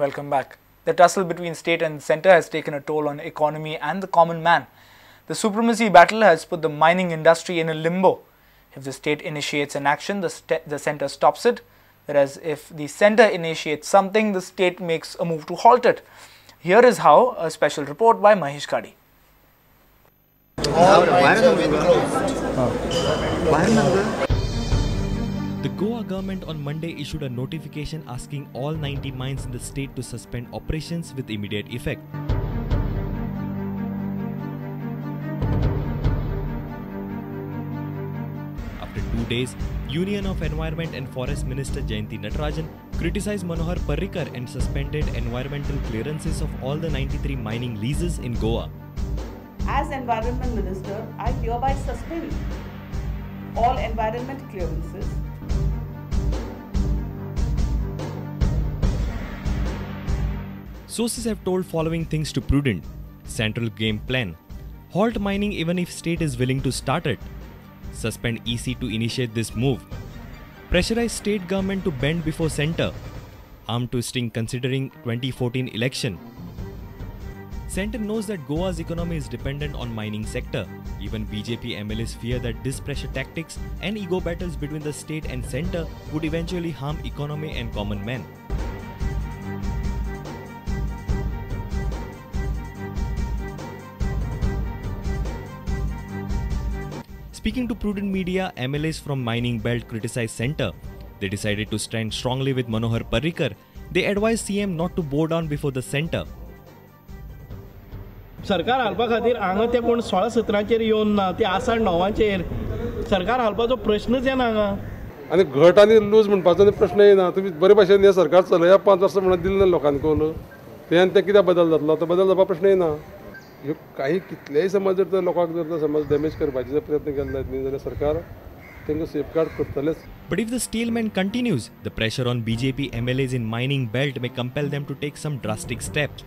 Welcome back. The tussle between state and centre has taken a toll on economy and the common man. The supremacy battle has put the mining industry in a limbo. If the state initiates an action, the centre stops it. Whereas if the centre initiates something, the state makes a move to halt it. Here is how a special report by Mahesh Kadi. All mines have been closed. The Goa government on Monday issued a notification asking all 90 mines in the state to suspend operations with immediate effect. After 2 days, Union of Environment and Forest Minister Jayanti Natarajan criticized Manohar Parrikar and suspended environmental clearances of all the 93 mining leases in Goa. As Environment Minister, I hereby suspend all environment clearances. Sources have told following things to Prudent. Central game plan. Halt mining even if state is willing to start it. Suspend EC to initiate this move. Pressurize state government to bend before centre. Arm twisting considering 2014 election. Centre knows that Goa's economy is dependent on mining sector. Even BJP MLAs fear that this pressure tactics and ego battles between the state and centre would eventually harm economy and common man. Speaking to Prudent Media, MLAs from mining belt criticized centre. They decided to stand strongly with Manohar Parrikar. They advised CM not to bow down before the centre. सरकार हालपा खातीर हांगा ते कोण 16-17 येवन ना, ते आसा 9 सरकार हालपाचो प्रश्नच येना हांगा. आनी घट आनी लूज म्हणपाचो प्रश्न येना. तुमी बरे भाशेन हें सरकार चलया 5 वर्सां म्हणून दिलें ना लोकांनी कौल, ते आनी ते कित्याक बदल जातलो, तो बदल जावपा प्रश्न येना. ह्यो काही कितलेय समज जर तर लोकांक जर समज डॅमेज करपाचे जर प्रयत्न केले जायत न्ही जाल्यार सरकार तांकां safeguard करतलेच. But if the stalemate continues, the pressure on BJP MLAs in mining belt may compel them to take some drastic steps.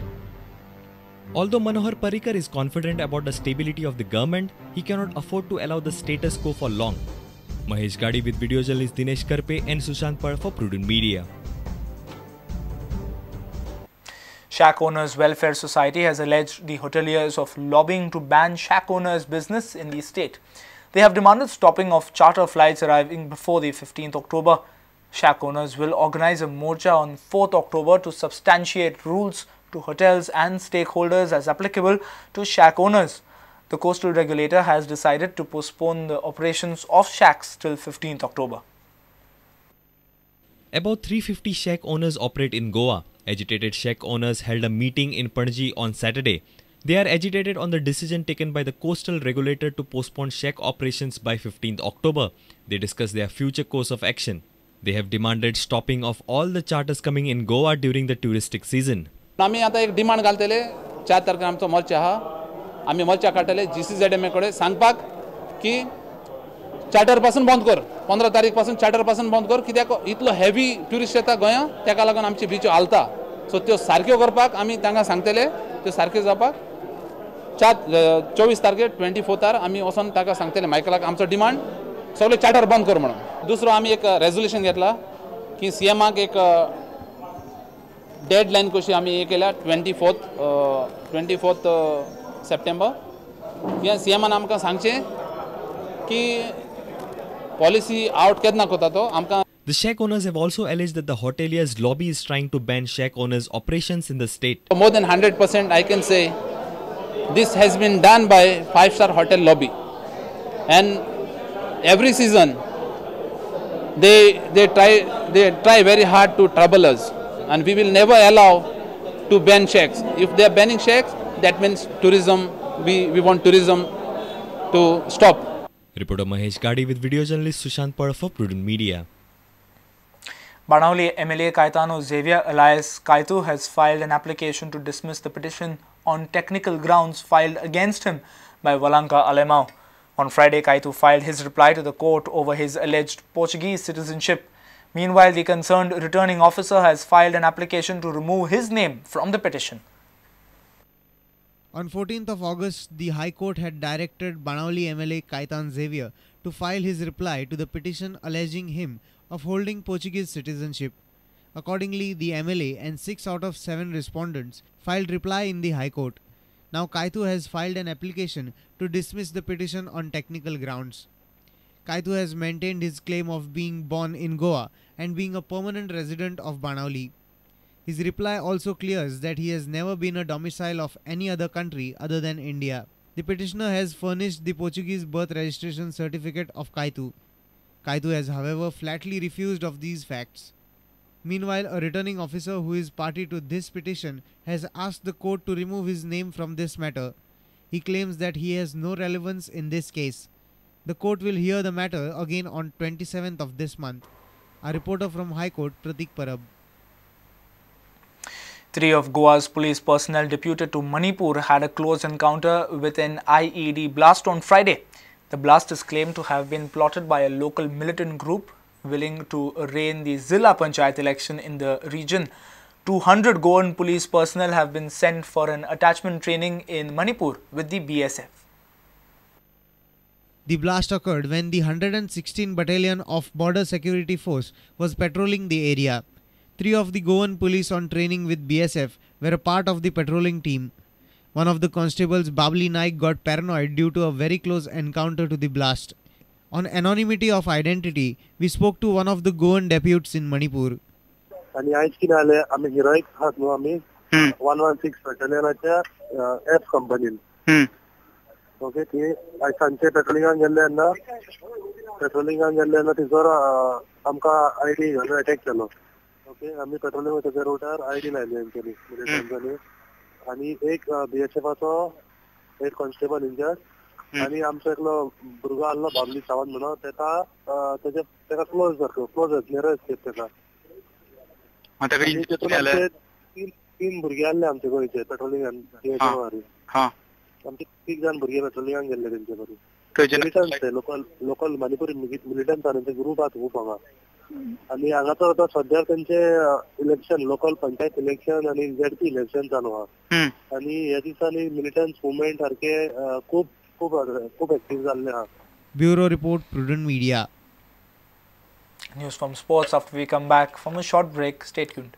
Although Manohar Parrikar is confident about the stability of the government, he cannot afford to allow the status quo for long. Mahesh Gadi with video journalist Dinesh Karpe and Sushant Pal for Prudent Media. Shack Owners Welfare Society has alleged the hoteliers of lobbying to ban shack owners' business in the state. They have demanded stopping of charter flights arriving before the 15th October. Shack owners will organize a morcha on 4th October to substantiate rules to hotels and stakeholders as applicable to shack owners. The coastal regulator has decided to postpone the operations of shacks till 15th October. About 350 shack owners operate in Goa. Agitated shack owners held a meeting in Panaji on Saturday. They are agitated on the decision taken by the coastal regulator to postpone shack operations by 15th October. They discussed their future course of action. They have demanded stopping of all the charters coming in Goa during the touristic season. आमी आतां एक demand घालतले 4 तारखेर आमचो मोर्चा आहा, आमी मोर्चा काडटले GCZMA कडेन सांगपाक की चार्टर पासून बंद कर, 15 तारीख पासून चार्टर पासून बंद कर, कित्याक इतलो हेवी ट्युरिस्ट येता गोंया, तेका लागून आमची बीच हालता. सो त्यो सारक्यो करपाक आमी तांकां सांगतले, त्यो सारक्यो जावपाक 24 तारखेर 24 आमी वचोन ताका सांगतले मायकलाक आमचो डिमांड सगळे चार्टर बंद कर म्हणून. दुसरो आमी एक रेजोल्युशन घेतला की सीएमाक एक डेड लायन कशी आमी हे केल्या 24 सप्टेंबर कित्याक सीएमान आमकां सांगचें की पॉलिसी आवट केन्ना करता तो आमकां. The shack owners have also alleged that the hoteliers lobby is trying to ban shack owners operations in the state. More than 100% I can say this has been done by 5-star hotel lobby, and every season they try very hard to trouble us, and we will never allow to ban shacks. If they are banning shacks, that means tourism, we want tourism to stop. Reporter Mahesh Gadi with video journalist Sushant Pal for Prudent Media. Benaulim MLA Caetano Xavier alias Kaitu has filed an application to dismiss the petition on technical grounds filed against him by Valanka Alemao. On Friday, Kaitu filed his reply to the court over his alleged Portuguese citizenship. Meanwhile, the concerned returning officer has filed an application to remove his name from the petition. On 14th of August, the High Court had directed Benaulim MLA Caitan Xavier to file his reply to the petition alleging him of holding Portuguese citizenship. Accordingly, the MLA and 6 out of 7 respondents filed reply in the High Court. Now Kaitu has filed an application to dismiss the petition on technical grounds. Kaitu has maintained his claim of being born in Goa and being a permanent resident of Benaulim. His reply also clears that he has never been a domicile of any other country other than India. The petitioner has furnished the Portuguese birth registration certificate of Kaitu. Kaitu has, however, flatly refused of these facts. Meanwhile, a returning officer who is party to this petition has asked the court to remove his name from this matter. He claims that he has no relevance in this case. The court will hear the matter again on 27th of this month. A reporter from High Court, Pratik Parab. 3 of Goa's police personnel deputed to Manipur had a close encounter with an IED blast on Friday. The blast is claimed to have been plotted by a local militant group willing to rein the Zilla Panchayat election in the region. 200 Goan police personnel have been sent for an attachment training in Manipur with the BSF. The blast occurred when the 116 Battalion of Border Security Force was patrolling the area. 3 of the Goan police on training with BSF were a part of the patrolling team. One of the constables, Babli Naik, got paranoid due to a very close encounter to the blast. On anonymity of identity, we spoke to one of the Goan deputies in Manipur. आणि आयज कितें जालें, आमी हिरोईक आहात न्हू, आमी 116 बटालियनाच्या F कंपनीन. Okay, ती आयज सांजचे पेट्रोलिंगाक गेल्ले तेन्ना थंयसर आमकां आयडी घालून अटॅक केलो. ओके, आमी पेट्रोलिंग वयता त्या रोडार आयडी लायली तेंच्यांनी, मिलिटंट्सांनी, आनी एक बीएसएफाचो एक कॉन्स्टेबल इंजर्ड आनी आमचो एकलो भुरगो आहलो बाबली सावंत म्हणून, तेका तेका क्लोज जाता, क्लोज नियरेस्ट तेका. तीन भुरगे आहले आमचे गोंयचे पेट्रोलिंगान, आमचे 3 जाण भुरगे पेट्रोलिंगान गेल्ले तेंचे बरोबर. मिलिटंट्स ते लोकल मणिपुरी मिलिटंट्स आहा, तेंचे ग्रूप आहा खूब हांगा. आनी हांगा तर आतां सद्या तेंचे इलेक्शन, लोकल पंचायत इलेक्शन आनी झेडपी इलेक्शन चालू आहा. आनी ह्या दिसांनी मिलिटंट्स मुवमेंट सारके खूब खूब खूब एक्टीव जाल्ले आहा. Bureau report, Prudent Media. News from sports after we come back from a short break. Stay tuned.